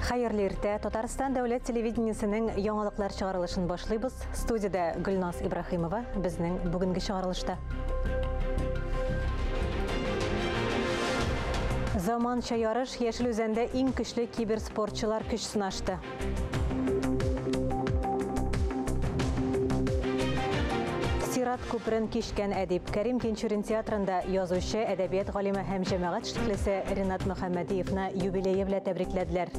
Хәерле иртә. Татарстан дәүләт телевидениесенең яңалыклар чыгарылышын башлыйбыз. Студиядә Гөлназ Ибраһимова безнең бүгенге чыгарылышта. Заманча ярыш Яшел Үзәндә иң көчле киберспортчылар көч сынашты. Сират күперен кичкән әдип Кәрим Тинчурин театрында язучы, әдәбият галиме һәм җәмәгать эшлеклесе Ринат Мөхәммәдиевны юбилее белән тәбрикләделәр.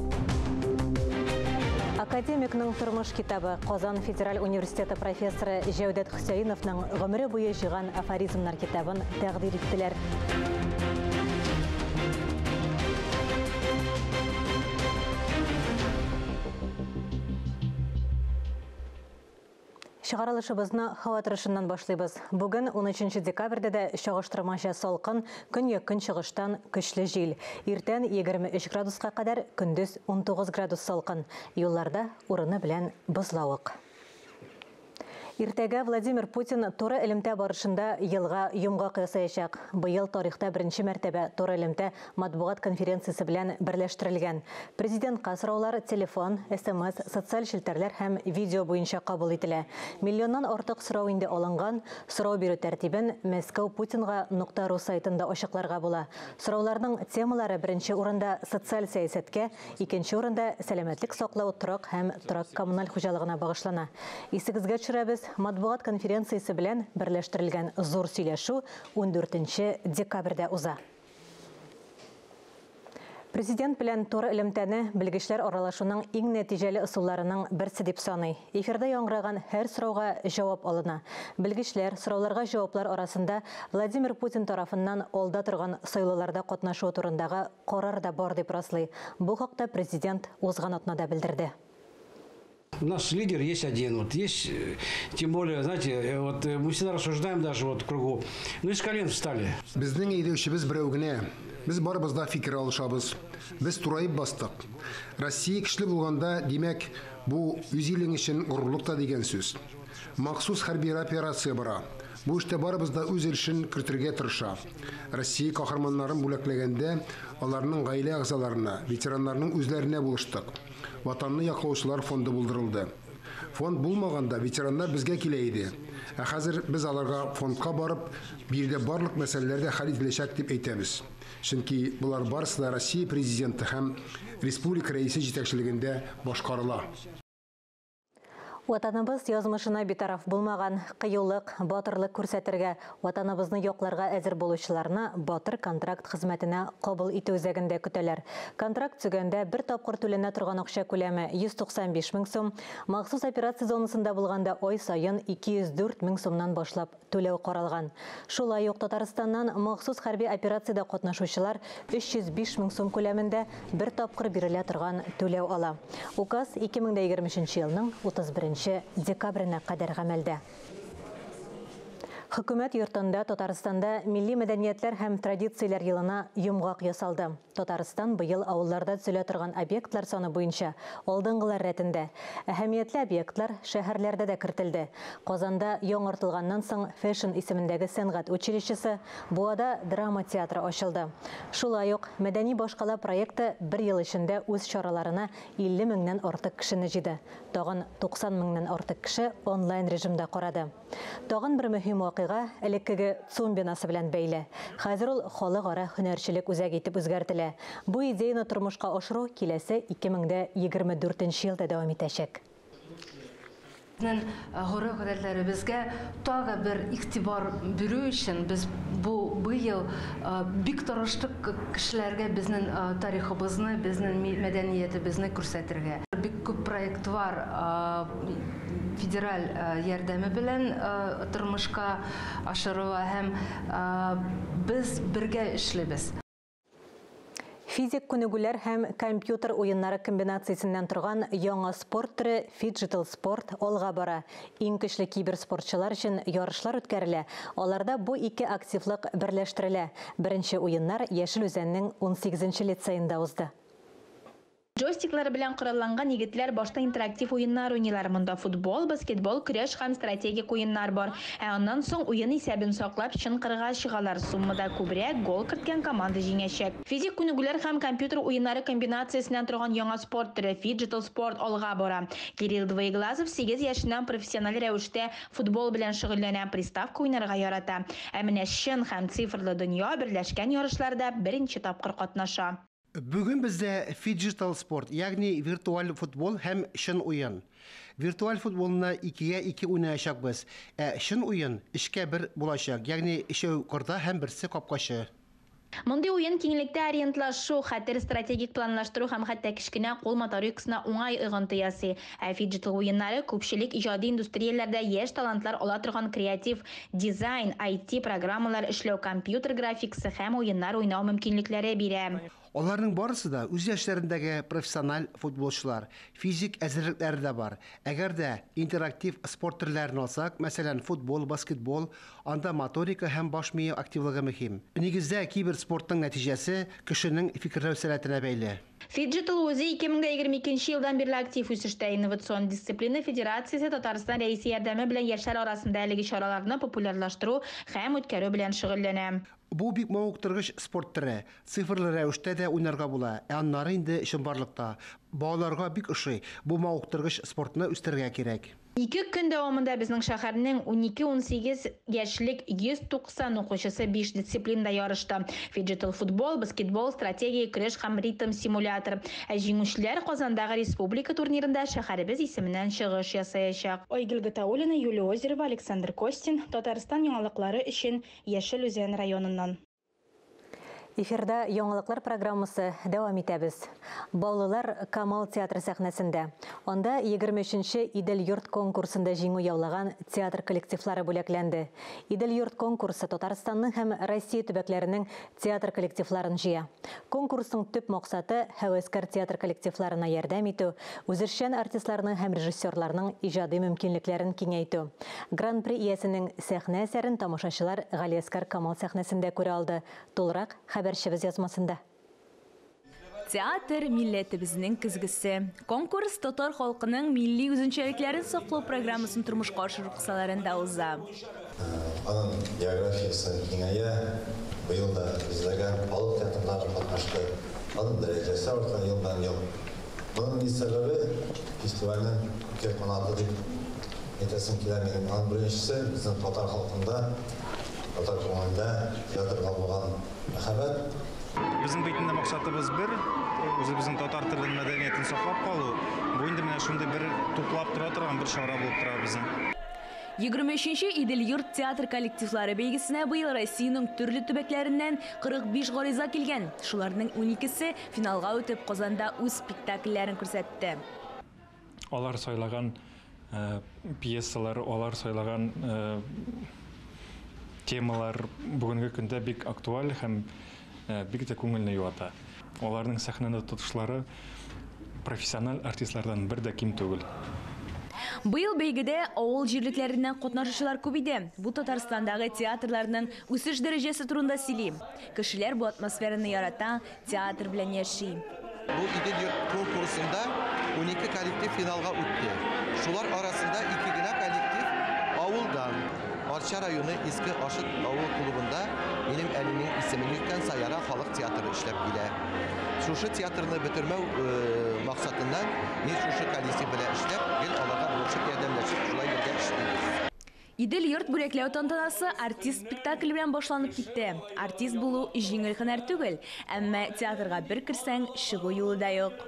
Академикның тормыш китабы Казан федераль университеты профессоры Җәүдәт Хөсәеновның гомере буе җыйган афоризмнар китабын тәкъдир иттеләр. Чыгарылышыбызны һава торышыннан башлыйбыз. Бүген 13 декабрьдә дә чагыштырмача салкын, көньяк-көнчыгыштан көчле җил. Иртән 23 градуска кадәр, көндез 19 градус салкын. Юлларда урыны белән бозлавык. Иртәгә Владимир Путин туры элемтә барышында елга йомгак ясаячак. Быел тарихта беренче мәртәбә туры элемтә матбугат конференциясе белән берләштерелгән. Президентка сораулар телефон, СМС, социаль челтәрләр һәм видео буенча кабул ителә. Миллионнан артык сорау инде алынган. Сорау бирү тәртибен Мәскәү Путинга нокта ру сайтында ачыкларга була. Сорауларның темалары беренче урында социаль сәясәткә, икенче урында сәламәтлек саклау, торак һәм торак-коммуналь хуҗалыгына багышлана. Исегезгә төшерәбез, матбугат конференциясе белән берләштерелгән зур сөйләшү 14 декабрьдә уза. Президент белән туры элемтәне белгечләр аралашуның иң нәтиҗәле ысулларының берсе дип саный. Эфирда яңгыраган һәр сорауга җавап алына. Белгечләр сорауларга җаваплар арасында Владимир Путин тарафыннан алда торган сайлауларда катнашу турындагы карар да бар дип раслый. Бу хакта президент узган атнада белдерде. У нас лидер есть один, вот есть, тем более, знаете, вот мы всегда рассуждаем даже вот в кругу, ну из колен встали. Безнең әйдәүчебез берәү генә. Без барыбыз да фикер алышабыз. Без тураеп бастык. Россия көчле булганда, димәк, бу үз илең өчен горурлык та дигән сүз. Махсус хәрби операция бара. Бу эштә барыбыз да үз өлешен кертергә тырыша. Россия каһарманнарын бүләкләгәндә, аларның гаилә әгъзаларына, ветераннарның үзләренә булыштык. Ватанны яклаучылар фонды булдырылды. Фонд булмаганда ветераннар безгә килә иде. Ә хәзер без аларга фондка барып, биредә барлык мәсьәләләр дә хәл ителәчәк дип әйтәбез. Чөнки болар барысы да Россия президенты һәм республика рәисе җитәкчелегендә башкарыла. Ватаныбыз язмышына битараф булмаган, кыюлык, батырлык күрсәтергә, ватаныбызны якларга әзер булучыларны батыр контракт хезмәтенә кабул итү үзәгендә көтәләр. Контракт төзегәндә бер тапкыр түләнә торган акча күләме 195 мең сум, махсус операция зонасында булганда ай саен 204 мең сумнан башлап түләү каралган. Шулай ук Татарстаннан махсус хәрби операциядә катнашучылар 305 мең сум күләмендә бер тапкыр бирелә торган түләү ала. Указ 2023 елның 31 декабренә кадәр гамәлдә. Хөкүмәт йортында Татарстанда милли мәдәниятләр һәм традицияләр елына йомгак ясалды. Татарстан быел авылларда төзелә торган объектлар саны буенча алдынгылар рәтендә. Әһәмиятле объектлар шәһәрләрдә дә кертелде. Казанда яңартылганнан соң Фэшн исемендәге сәнгать училищесы, Буада драма театры ачылды. Шулай ук Мәдәни башкала проекты бер ел эчендә үз чараларына 50 меңнән артык кешене җыйды. Тагын 90 меңнән артык кеше онлайн режимда карады. Тагын бер мөһим вакыйга элеккеге ЦУМ бинасы белән бәйле. Хәзер ул халыкара һөнәрчелек үзәге итеп үзгәртелә. Бу идеяны тормышка ашыру киләсе 2024 елда дәвам итәчәк. Безнең гореф-гадәтләребезгә тагы бер игътибар бирү өчен без бу быел бик тырыштык кешеләргә безнең тарихыбызны, безнең мәдәниятебезне күрсәтергә. Бик күп проектлар федераль ярдәме белән тормышка ашырыла һәм без бергә эшлибез. Физик күнегүләр һәм компьютер уеннары комбинациясеннән торган яңа спорт төре фиджитал спорт алга бара. Иң көчле киберспортчылар өчен ярышлар үткәрелә. Аларда бу ике активлык берләштерелә. Беренче уеннар Яшел Үзәннең 18 лицеенда узды. Джойстиклар белән коралланган егетләр башта интерактив уеннар уйныйлар. Монда футбол, баскетбол, көрәш һәм стратегик уеннар бар. Ә аннан соң уен исәбен саклап чын кырга чыгалар. Суммада күбрәк гол керткән команда җиңәчәк. Физик күнегүләр һәм компьютер уеннары комбинациясеннән торган яңа спорт төре фиджитал спорт алга бара. Кирилл Двоеглазов 8 яшеннән профессиональ рәвештә футбол белән шөгыльләнә, приставка уйнарга ярата. Ә менә чын һәм цифрлы дөнья берләшкән ярышларда беренче тапкыр катнаша. Бүген бездә фиджитал спорт, ягъни виртуаль футбол һәм чын уен. Виртуаль футболны 2-гә 2 уйнаячакбыз, ә чын уен 3-гә 1 булачак, ягъни өчәү кырда һәм берсе капкачы. Мондый уен киңлектә ориентлашу, хәтер, стратегик планлаштыру һәм хәтта кечкенә кул моторикасына уңай йогынты ясый. Ә фиджитал уеннары күпчелек иҗади индустрияләрдә яшь талантлар ала торган креатив дизайн, IT программалар эшләү, компьютер графикасы һәм уеннар уйнау мөмкинлекләре бирә. Аларның барысы да үз яшьләрендәге профессиональ футболчылар, физик әзерлекләре дә бар. Әгәр дә интерактив спорт төрләрен алсак, мәсәлән, футбол, баскетбол, анда моторика һәм баш мие активлыгы мөһим. Нигездә киберспортның нәтиҗәсе кешенең фикерләү сәләтенә бәйле. Фиджитал үзе 2022 елдан бирле актив үсештә. Инновацион дисциплина федерациясе Татарстан рәисе ярдәме белән яшьләр арасында әлеге чараларны популярлаштыру һәм үткәрү белән шөгыльләнә. Бу бик мавыктыргыч спорт төре. Цифрлы рәвештә дә уйнарга була, ә аннары инде чынбарлыкта. Балаларга бик ошый. Бу мавыктыргыч спортны үстерергә кирәк. 2 көн дәвамында безнең шәһәрнең 12-18 яшьлек 190 укучысы 5 дисциплинада ярышты. Фиджитал футбол, баскетбол, стратегия, көрәш һәм ритм симулятор. Ә җиңүчеләр Казандагы республика турнирында шәһәребез исеменнән чыгыш ясаячак. Айгөл Гатауллина, Юлия Озерова, Александр Костин, Татарстан яңалыклары өчен Яшел Үзән районыннан. Эфирда яңалыклар программасы дәвам итәбез. Баулылар Камал театры сәхнәсендә. Анда 23-нче Идел-йорт конкурсында җиңү яулаган театр коллективлары бүләкләнде. Идел-йорт конкурсы Татарстанның һәм Россия төбәкләренең театр коллективларын җыя. Конкурсның төп максаты һәвәскәр театр коллективларына ярдәм итү, үзешчән артистларның һәм режиссерларның иҗади мөмкинлекләрен киңәйтү. Гран-при иясенең сәхнә әсәрен тамашачылар Галиәсгар Камал сәхнәсендә күрә алды. Тулырак хәбәрчебез язмасында. Театр милләтебезнең көзгесе. Конкурс татар халкының милли үзенчәлекләрен саклау программасын тормышка ашыру кысаларында уза. Аның географиясе киңәя. Быел да йөзләгән халык театрлары катнашты. Аның дәрәҗәсе арта елдан ел. Моның сәбәбе фестивальнең ике канаты дип әйтәсем килә минем. Аның беренчесе безнең татар халкында, татар күңелендә театрга булган мәхәббәт. Безнең бит инде максатыбыз бер, үзебезнең татар телен, мәдәниятен саклап калу. Бу инде менә шундый бер туплап тора торган бер чара булып тора безнең. 23-нче Идел-йорт театр коллективлары бәйгесенә быел Россиянең төрле төбәкләреннән 45 гариза килгән. Шуларның 12-се финалга үтеп Казанда үз спектакльләрен күрсәтте. Алар сайлаган пьесалар, алар сайлаган темалар бүгенге көндә бик актуаль һәм бик тә күңелне юата. Аларның сәхнәдә тотышлары профессиональ артистлардан бер дә ким түгел. Быел бәйгедә авыл җирлекләреннән катнашучылар күп иде. Бу Татарстандагы театрларның үсеш дәрәҗәсе турында сөйли. Кешеләр бу атмосфераны ярата, театр белән яши. Бу Идел-йорт конкурсында 12 коллектив финалга үтте. Шулар арасында 2 генә коллектив авылдан. Арча районы Иске Ашыт авыл клубында минем әнинең исемен йөрткән Саяра халык театры эшләп килә. Шушы театрны бетермәү максатыннан мин шушы коллектив белән эшләп, гел аларга булышып, ярдәмләшеп шулай бергә эшлибез. Идел-йорт бүләкләү тантанасы артист спектакле белән башланып китте. Артист булу җиңел һөнәр түгел, әмма театрга бер керсәң, чыгу юлы да юк.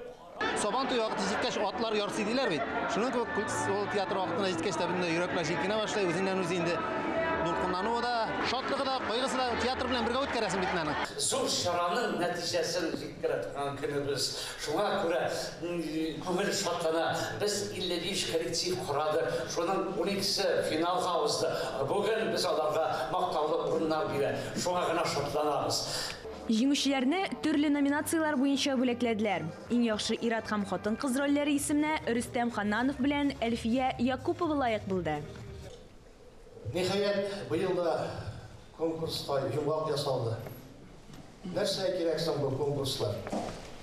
Сабан туе вакыты җиткәч, атлар ярсый диләр бит. Шуның кебек ул театр вакытына җиткәч тә бөтенләй йөрәкләр җилкенә башлый, үзеннән үзе инде дулкынлануы да, шатлыгы да, кайгысы да театр белән бергә үткәрәсең бит аны. Зур чараның нәтиҗәсен җиткерә торган көнебез. Шуңа күрә күңел шатлана. Без 55 коллектив карадык. Шуның 12-се финалга узды. Бүген без аларга мактаулы урыннар бирә. Шуңа гына шатланабыз. Җиңүчеләрне төрле номинацияләр буенча бүләкләделәр. Иң яхшы ир-ат һәм хатын-кыз рольләре исеменә Рөстәм Ханнанов белән Әлфия Якупова лаек булды. Ниһаять, быел да конкурска йомгак ясалды. Нәрсә кирәк соң бу конкурслар?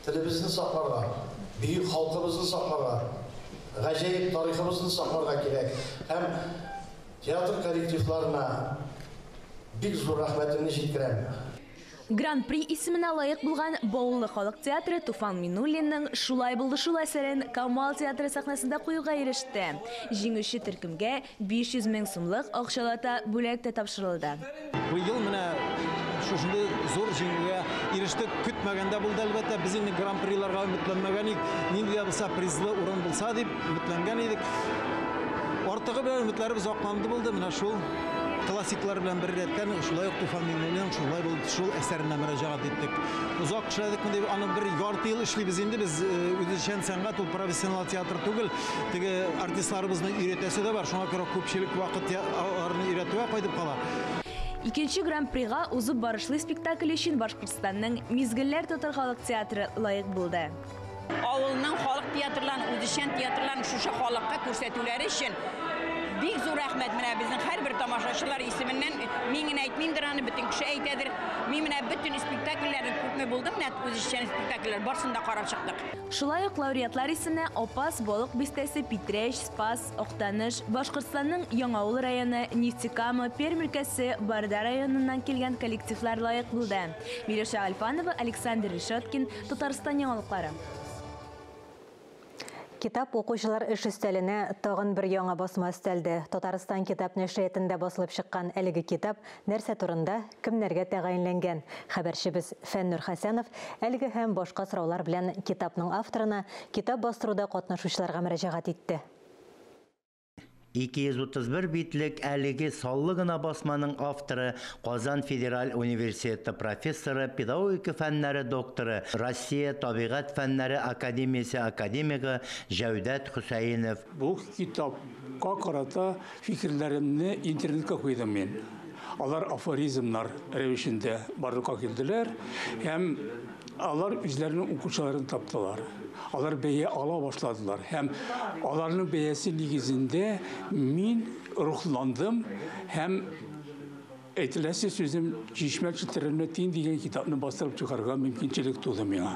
Телебезне сакларга, Бөек халкыбызны сакларга, гаҗәеп тарихыбызны сакларга кирәк. Һәм театр коллективларына бик зур рәхмәтемне җиткерәм. Гран-при исеменә лаек булган Баулы халык театры Туфан Минуллинның «Шулай булды шул» әсәрен Камал театры сәхнәсендә куюга иреште. Җиңүче төркемгә 500 мең сумлык акчалата бүләк тә тапшырылды. Быел менә шушындый зур җиңүгә ирештек. Көтмәгәндә булды, әлбәттә. Без инде гран-приларга өметләнмәгән идек. Нинди дә булса призлы урын булса дип өметләнгән идек. Артыгы белән өметләребез акланды булды. Менә шул классиклар белән бер рәттән шулай ук Туфан Миңнуллинның «Шулай булды шул» әсәренә мөрәҗәгать иттек. Озак эшләдек, монда аны бер ярты ел эшлибез инде без. Үзешчән сәнгать ул профессионал театр түгел. Теге артистларыбызны өйрәтәсе дә бар. Шуңа күрә күпчелек вакыт аларны өйрәтүгә кайтып кала. Икенче гран-прига узып барышлы спектакль өчен Башкортстанның Мизгелләр татар халык театры лаек булды. Авылның халык театрларын, үзешчән театрларын шушы халыкка күрсәтүләре өчен бик зур рәхмәт. Менә безнең һәрбер тамашачылар исеменнән мин генә әйтмимдер аны, бөтен кеше әйтәдер. Мин менә бөтен спектакльләрне күпме булды, менә үзешчән спектакльләр барысын да карап чыктык. Шулай ук лауреатлар исеменә Апас, Балык бистәсе, Питрәч, Спас, Актаныш, Башкортстанның Яңавыл районы, Нефтекама, Пермь өлкәсе, Барда районыннан килгән коллективлар лаек булды. Миләүшә Альфанова, Александр Решеткин, Татарстан яңалыклары. Китап укучылар эш өстәленә тагын бер яңа басма өстәлде. Татарстан китап нәшриятында басылып чыккан әлеге китап нәрсә турында, кемнәргә тәгаенләнгән? Хәбәрчебез Фәннур Хәсәнов әлеге һәм башка сораулар белән китапның авторына, китап бастыруда катнашучыларга мөрәҗәгать итте. 231 битлек әлеге саллы гына басманың авторы Казан федераль университеты профессоры, педагогика фәннәре докторы, Россия табигать фәннәре академиясе академигы Җәүдәт Хөсәенов. Бу китапка карата фикерләремне интернетка куйдым мин. Алар афоризмнар рәвешендә барлыкка килделәр һәм алар үзләренең укучыларын таптылар. Алар бәя ала башладылар һәм аларның бәясе нигезендә мин рухландым һәм әйтеләсе сүзем «Чишмә челтәренә тиң» дигән китапны бастырып чыгарырга мөмкинчелек туды миңа.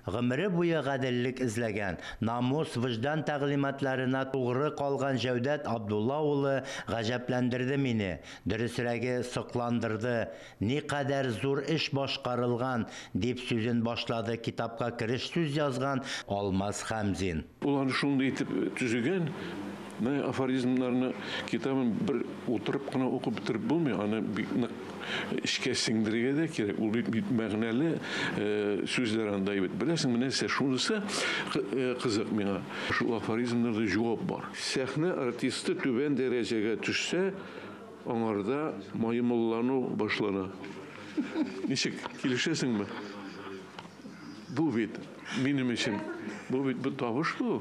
Гомере буе гаделлек эзләгән, намус, вөҗдан тәгълиматларына тугры калган Җәүдәт Абдулла улы гаҗәпләндерде мине, дөресрәге сокландырды. Никадәр зур эш башкарылган, дип сүзен башлады китапка кереш сүз язган Алмаз Хәмзин. Ул аны шундый итеп төзегән, менә афоризмнарны китабын бер утырып кына укып бетереп булмый, аны бик нык эчкә сеңдерергә дә кирәк. Ул бик мәгънәле сүзләр анда бит. Беләсең, менә шунысы кызык миңа. Шул афоризмнарда җавап бар. Сәхнә артисты түбән дәрәҗәгә төшсә, аңарда маймыллану башлана. Ничек, килешәсеңме? Бу бит минем өчен, бу бит бу табыш бу.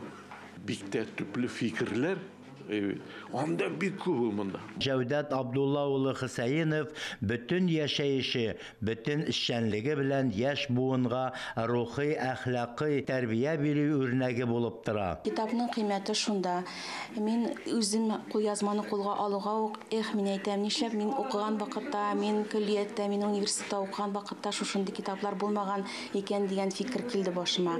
Бик тә төпле фикерләр, анда бик күп ул монда. Җәүдәт Абдулла улы Хөсәенов бөтен яшәеше, бөтен эшчәнлеге белән яшь буынга рухи, әхлакый тәрбия бирү үрнәге булып тора. Китапның кыйммәте шунда. Мин үзем кулъязманы кулга алуга ук, эх, мин әйтәм, нишләп мин укыган вакытта, мин көллияттә, мин университетта укыган вакытта шушындый китаплар булмаган икән дигән фикер килде башыма.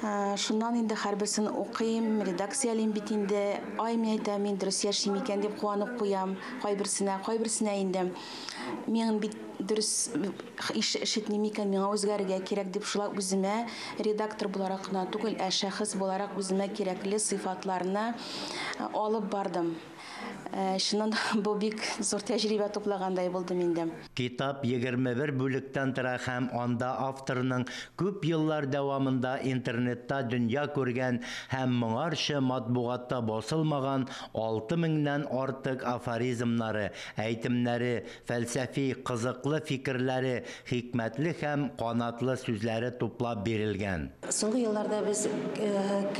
Шуннан инде һәрберсен укыйм, редакциялим бит инде. Ай, мин әйтәм, мин дөрес яшим икән дип куанып куям кайберсенә, кайберсенә инде. Мин бит дөрес ишетмим икән, миңа үзгәрергә кирәк дип шулай үземә редактор буларак кына түгел, ә шәхес буларак үземә кирәкле сыйфатларны алып бардым. Чыннан да бу бик зур тәҗрибә туплагандай булдым инде. Китап 21 бүлектән тора һәм анда авторның күп еллар дәвамында интернетта дөнья күргән һәм моңарчы матбугатта басылмаган 6000-нән артык афоризмнары, әйтемнәре, фәлсәфи, кызыклы фикерләре, хикмәтле һәм канатлы сүзләре туплап бирелгән. Соңгы елларда без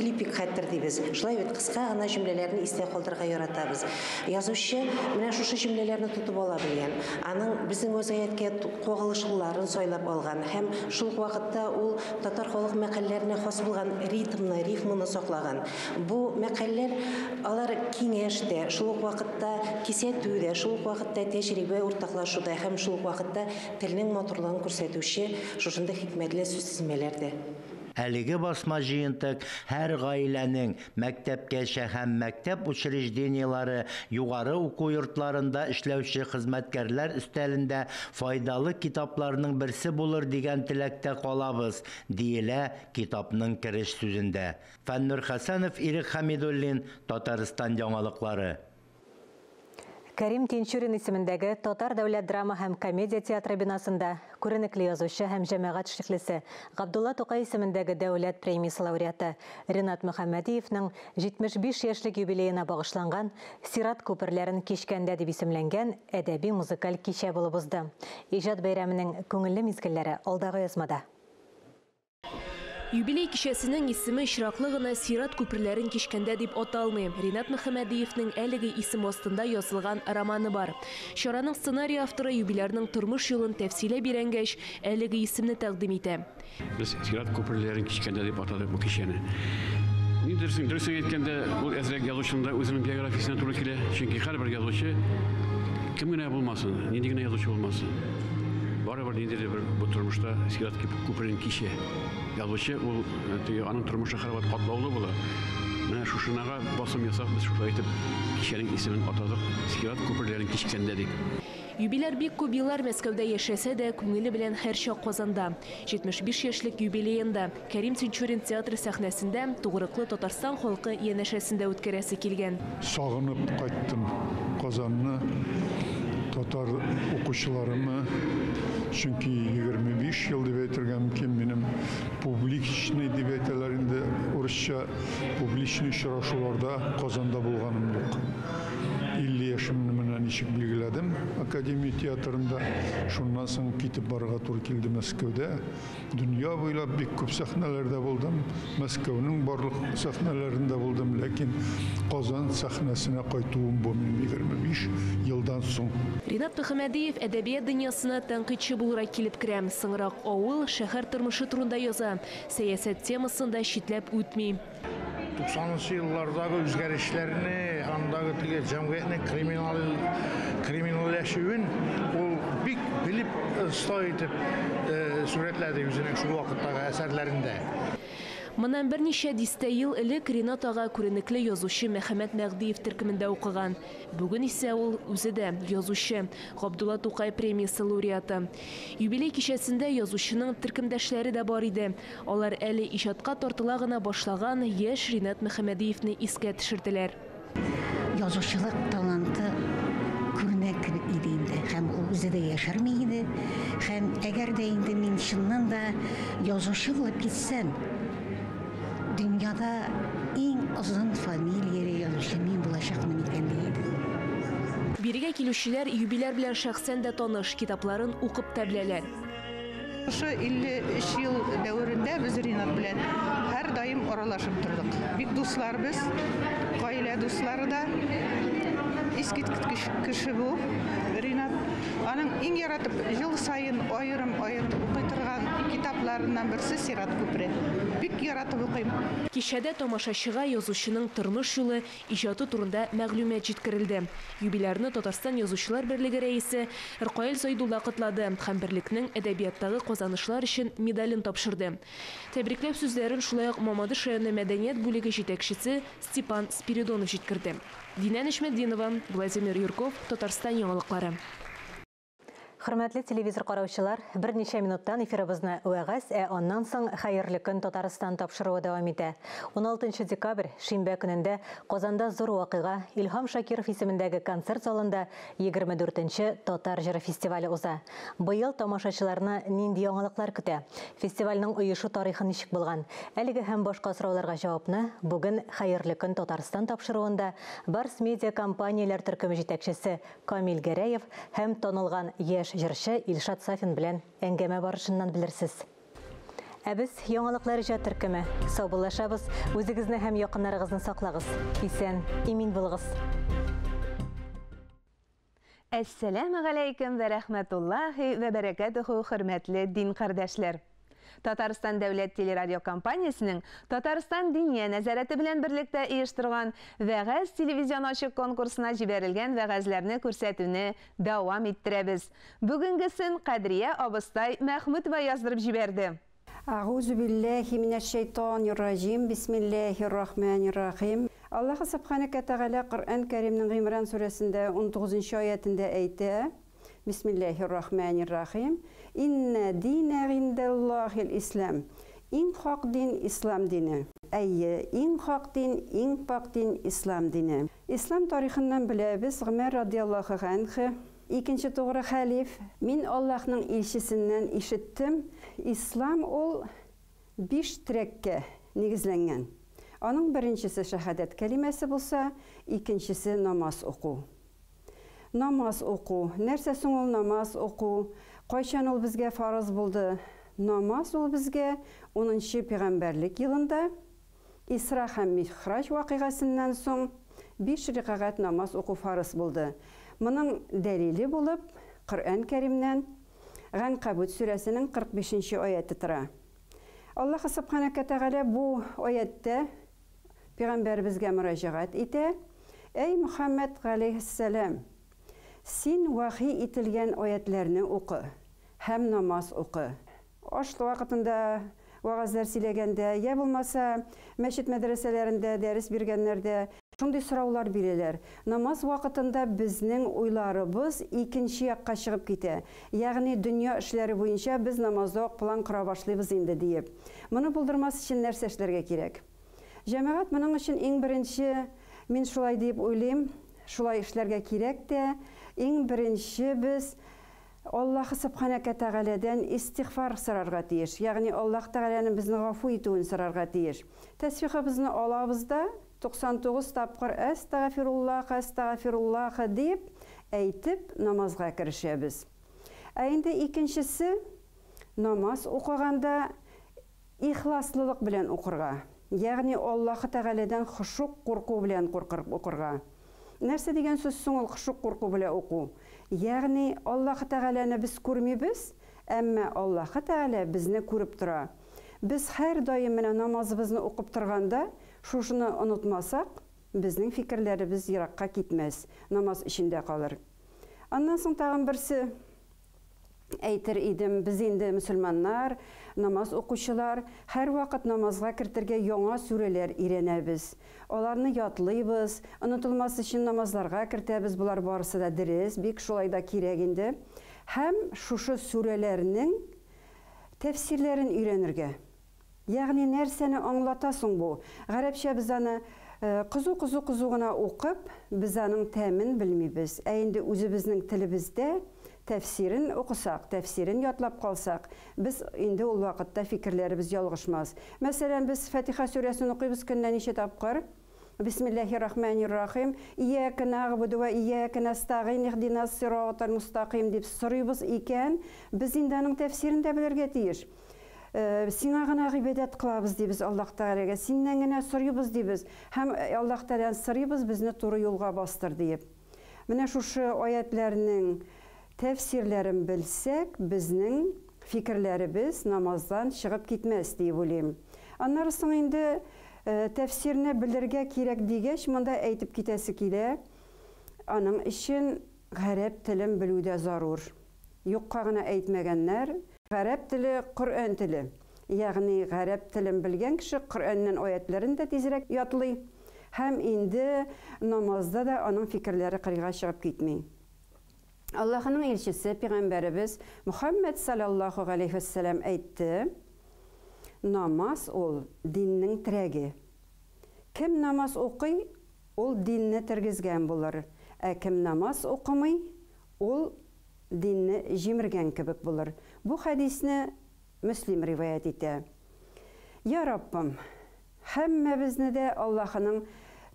клипик хәтер дибез. Шулай бит, кыска гына җөмләләрне истә калдырырга яратабыз. Язучы менә шушы җөмләләрне тотып ала белгән. Аның безнең вазгыятькә кагылышлыларын сайлап алган һәм шул ук вакытта ул татар халык мәкальләренә хас булган ритмны, рифманы саклаган. Бу мәкальләр алар киңәш тә, шул ук вакытта кисәтү дә, шул ук вакытта тәҗрибә уртаклашу да һәм шул ук вакытта телнең матурлыгын күрсәтүче шушындый хикмәтле сүз тезмәләр дә. Әлеге басма җыентык һәр гаиләнең, мәктәпкәчә һәм мәктәп учреждениеләре, югары уку йортларында эшләүче хезмәткәрләр өстәлендә файдалы китапларның берсе булыр дигән теләктә калабыз, диелә китапның кереш сүзендә. Фәннур Хәсәнов, Ирек Хәмидуллин, Татарстан яңалыклары. Кәрим Тинчурин исемендәге Татар дәүләт драма һәм комедия театры бинасында күренекле язучы һәм җәмәгать эшлеклесе Габдулла Тукай исемендәге дәүләт премиясе лауреаты Ринат Мөхәммәдиевның 75 яшьлек юбилеена багышланган Сират күперләрен кичкәндә дип исемләнгән әдәби музыкаль кичә булып узды. Иҗат бәйрәменең күңелле мизгелләре алдагы язмада. Юбилей кичәсенең исеме очраклы гына Сират күперләрен кичкәндә дип аталмый. Ринат Мөхәммәдиевнең әлеге исем астында язылган романы бар. Чараның сценарий авторы юбилярның тормыш юлын тәфсилләп өйрәнгәч, әлеге исемне тәкъдим итә. Без Сират күперләрен кичкәндә дип атадык бу кичәне. Ни дөресен, дөресен әйткәндә, ул әзрәк язучының да үзенең биографиясенә туры килә. Чөнки һәрбер язучы кем генә булмасын, нинди генә язучы булмасын, барыбер ниндидер бер бу тормышта Сират күперен кичә. Язучы ул теге аның тормышы һәрвакыт катлаулы була. Менә шушынага басым ясап без шулай итеп кичәнең исемен атадык Сират күперләрен кичкәндә дип. Юбиляр бик күп еллар Мәскәүдә яшәсә дә, күңеле белән һәрчак Казанда. 75 яшьлек юбилеенда Кәрим Тинчурин театры сәхнәсендә тугрыклы Татарстан халкы янәшәсендә үткәрәсе килгән. Сагынып кайттым Казанны, татар укучыларымы, чөнки 25 ел дип әйтергә мөмкин, минем публичный дип әйтәләр инде урысча, публичный очрашуларда Казанда булганым юк. 50 яшемне менә ничек билгеләдем Академия театрында, шуннан соң китеп барырга туры килде Мәскәүдә. Дөнья буйлап бик күп сәхнәләрдә булдым, Мәскәүнең барлык сәхнәләрендә булдым, ләкин Казан сәхнәсенә кайтуым бу минем 25 елдан соң. Ринат Мөхәммәдиев әдәбият дөньясына тәнкыйтьче буларак килеп керә. Соңрак авыл, шәһәр тормышы турында яза. Сәясәт темасын да читләп үтми. 90нчы еллардагы үзгәрешләрне, андагы теге җәмгыятьнең криминалләшүен ул бик белеп, оста итеп сурәтләде үзенең шул вакыттагы әсәрләрендә. Моннан берничә дистә ел элек Ринат ага күренекле язучы Мөхәммәт Мәһдиев төркемендә укыган. Бүген исә ул үзе дә язучы, Габдулла Тукай премиясе лауреаты. Юбилей кичәсендә язучының төркемдәшләре дә бар иде. Алар әле иҗатка тартыла гына башлаган яшь Ринат Мөхәммәдиевне искә төшерделәр. Язучылык таланты күренә кебек иде инде, һәм ул үзе дә яшерми иде. Һәм әгәр дә инде мин чыннан да язучы булып китсәм, дөньяда иң озын фамилияле язучы мин булачакмын икән ди иде. Бирегә килүчеләр юбиляр белән шәхсән дә таныш, китапларын укып та беләләр. Шушы 53 ел дәверендә без Ринат белән һәрдаим аралашып тордык. Бик дуслар без, гаилә дуслары да. Искиткеч кеше бу Ринат. Аның иң яратып ел саен аерым-аерым укый торган китапларыннан берсе Сират күпере. Бик яратып укыйм. Кичәдә тамашачыга язучының тормыш юлы, иҗаты турында мәгълүмат җиткерелде. Юбилярны Татарстан Язучылар берлеге рәисе Ркаил Зайдулла котлады һәм берлекнең әдәбияттагы казанышлар өчен медален тапшырды. Тәбрикләү сүзләрен шулай ук Мамадыш районы мәдәният бүлеге җитәкчесе Степан Спиридонов җиткерде. Динә Нечметдинова, Владимир Юрков, Татарстан яңалыклары. Хөрмәтле телевизор караучылар, берничә минуттан эфирыбызны вәгазь, ә аннан соң Хәерле көн Татарстан тапшыруы дәвам итә. 16 декабрь, шимбә көнендә Казанда зур вакыйга Илһам Шакиров исемендәге концерт залында 24-нче Татар җыры фестивале уза. Быел тамашачыларны нинди яңалыклар көтә? Фестивальнең оешу тарихы ничек булган? Әлеге һәм башка сорауларга җавапны бүген Хәерле көн Татарстан тапшыруында Барс Медиа компанияләр төркеме җитәкчесе Камил Гәрәев һәм танылган яшь җырчы Илшат Сафин белән әңгәмә барышыннан белерсез. Ә без яңалыклар иҗат төркеме саубуллашабыз. Үзегезне һәм якыннарыгызны саклагыз. Исән, имин булыгыз. Әссәламү галәйкүм вә рәхмәтуллаһи вә бәрәкәтүһү, хөрмәтле дин кардәшләр. Татарстан дәүләт телерадиокомпаниясенең Татарстан Диния нәзарәте белән берлектә оештырган Вәгазь телевизион ачык конкурсына җибәрелгән вәгазьләрне күрсәтүне дәвам иттерәбез. Бүгенгесен Кадрия абыстай Мәхмүтова яздырып җибәрде. Әгъузу билләһи минәш-шәйтанир раҗим. Бисмиллаһир рахманир рахим. Аллаһ Субханәкә Тәгалә Коръән Кәримнең Гыймран сүрәсендә 19 аятендә әйтә: Бисмиллаһир рахманир рахим. Иннә динә гиндәллаһил ислам. Иң хак дин ислам дине. Әйе, иң хак дин, иң пакь дин ислам дине. Ислам тарихыннан беләбез, Гомәр радиаллаһу ганһу, икенче тугры хәлиф, Мин Аллаһның илчесеннән ишеттем, Ислам ул биш терәккә нигезләнгән. Аның беренчесе шәһадәт кәлимәсе булса, икенчесе намаз уку. Намаз уку. Нәрсә соң ул намаз уку? Кайчан ул безгә фарыз булды? Намаз ул безгә унынчы пигамбәрлек елында, Исра һәм Михраҗ вакыйгасыннан соң, биш рикагать намаз уку фарыз булды. Моның дәлиле булып, Коръән Кәримнән Ганкабут сүрәсенең 45 нче аяте тора. Аллаһы Сөбханәкә Тәгалә бу аяттә Пигамбәребезгә мөрәҗәгать итә, Әй Мөхәммәд галәйһиссәлам! Син вәхи ителгән аятьләрне укы һәм намаз укы. Аш вакытында вәгазьләр сөйләгәндә, йә булмаса мәчет-мәдрәсәләрендә дәрес биргәннәрдә шундый сораулар бирәләр. Намаз вакытында безнең уйларыбыз икенче якка чыгып китә. Ягъни дөнья эшләре буенча без намазда ук план кора башлыйбыз инде, диеп. Моны булдырмас өчен нәрсә эшләргә кирәк? Җәмәгать, моның өчен иң беренче, мин шулай диеп уйлыйм, шулай эшләргә кирәк тә, иң беренче без Аллаһы Сөбханәкә Тәгаләдән истигъфар сорарга тиеш, ягъни Аллаһ Тәгаләнең безне гафу итүен сорарга тиеш. Тәсбихыбызны алабыз да, 99 тапкыр Әстәгафируллаһ, әстәгафируллаһ дип әйтеп, намазга керешәбез. Ә инде икенчесе, намаз укыганда Ихласлылык белән укырга, ягъни Аллаһы Тәгаләдән хошук курку белән куркырып укырга. Нәрсә дигән сүз соң ул хошук курку белә уку? Ягъни Аллаһы Тәгаләне без күрмибез, әмма Аллаһы Тәгалә безне күреп тора. Без һәрдаим менә намазыбызны укып торганда шушыны онытмасак, безнең фикерләребез еракка китмәс, намаз эчендә калыр. Аннан соң тагын берсе. Әйтер идем, без инде мөселманнар, намаз укучылар, һәрвакыт намазга кертергә яңа сүрәләр өйрәнәбез. Аларны ятлыйбыз, онытылмас өчен намазларга кертәбез, болар барысы да дерес, бик шулай да кирәк инде. Һәм шушы сүрәләрнең тәфсирләрен өйрәнергә. Ягъни нәрсәне аңлата соң бу? Гарәпчә без аны кызу-кызу-кызу гына укып, без аның тәмен белмибез. Ә инде үзебезнең телебездә тәфсирен укысак, тәфсирен ятлап калсак, без инде ул вакытта фикерләребез ялгышмас. Мәсәлән, без Фатиха сүрәсен укыйбыз көненә ничә тапкыр? Бисмиллаһир-рахманир-рахим, Ияка нагъбуду ва ияка нәстагыйн, иһдинас сиратал мустакыйм дип сорыйбыз икән, без инде аның тәфсирен дә белергә тиеш. Сиңа гына гыйбадәт кылабыз, дибез Аллаһ Тәгаләгә, синнән генә сорыйбыз, дибез һәм Аллаһ Тәгаләдән сорыйбыз, безне туры юлга бастыр, диеп. Менә шушы аятьләрнең тәфсирләрен белсәк, безнең фикерләребез намаздан чыгып китмәс, диеп уйлыйм. Аннары соң инде тәфсирне белергә кирәк дигәч, монда әйтеп китәсе килә, аның өчен гарәп телен белү дә зарур. Юкка гына әйтмәгәннәр, гарәп теле, Коръән теле. Ягъни гарәп телен белгән кеше Коръәннән аятьләрен дә тизрәк ятлый һәм инде намазда да аның фикерләре кырыйга чыгып китми. Аллаһының илчесе, пигамбәребез Мөхәммәд салләллаһу галәйһи вәссәлам әйтте, Намаз ул, диннең терәге. Кем намаз укый, ул динне тергезгән булыр, ә кем намаз укымый, ул динне җимергән кебек булыр. Бу хәдисне Мөслим риваять итә. Йа Раббым! Һәммәбезне дә Аллаһының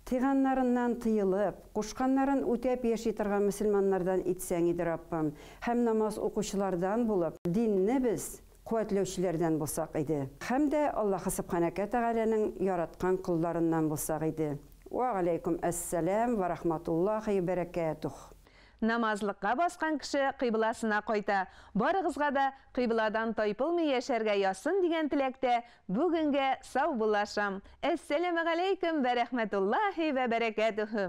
тыйганнарыннан тыелып, кушканнарын үтәп яши торган мөселманнардан итсәң иде, Раббым, һәм намаз укучылардан булып, динне без куәтләүчеләрдән булсак иде. Һәм дә Аллаһы Сөбханәкә Тәгаләнең яраткан колларыннан булсак иде. Вә галәйкүм әссәлам вә рахматуллаһи бәрәкәтүһ. Намазлыкка баскан кеше кыйбласына кайта. Барыгызга да кыйбладан тайпылмый яшәргә язсын дигән теләктә бүгенгә саубуллашам. Әссәламегаләйкүм вә рәхмәтуллаһи вә бәрәкәтүһү.